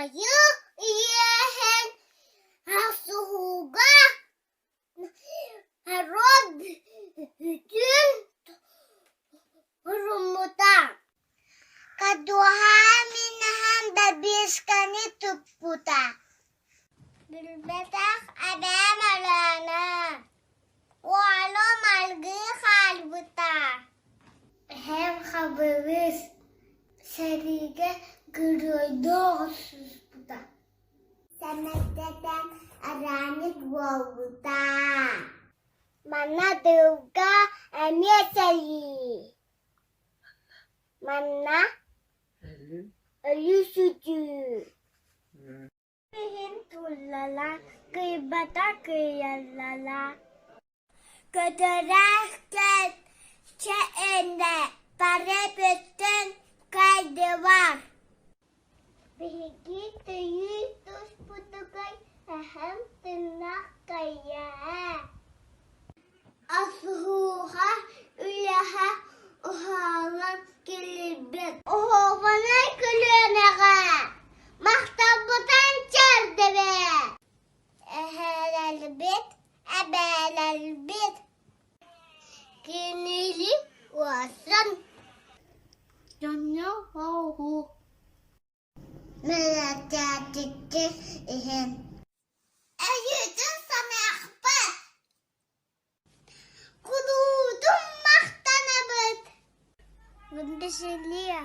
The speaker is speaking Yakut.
Кыайыы иэһин охсуһууга норуот бүтүн туруммута. Кадуһа минаһан бэбиэскэни туппута. Билбэтэх эбээм Алена уолум алгыы хаалбыта. Эһэм Хабырыыс сэриигэ геройдуу охсуспута. Сэмэттэтэн араанньык буолбута. Манна тыылга эмиэ сэрии. Манна өлүү сүтүү. Иһин туллала, кыйбата кыйаллала. Көтөрөөх кэлчэ энэ бары бүтүн кайдылар. Биһиги тыйыы туспутугар эһэм тыыннаах кайя. Асуһууха үлэһэ уһаалан кэлбит. Оһуобунай көлүөнэҕэ махталбытын тиэрдэбит. Эһээлэрбит, эбээлэрбит кинили уосан дьоҥҥо оһуох Мэлэчээччиккэ иһэн Эйиэтин санаахпыт, кулуутун махтанабыт. Веселее.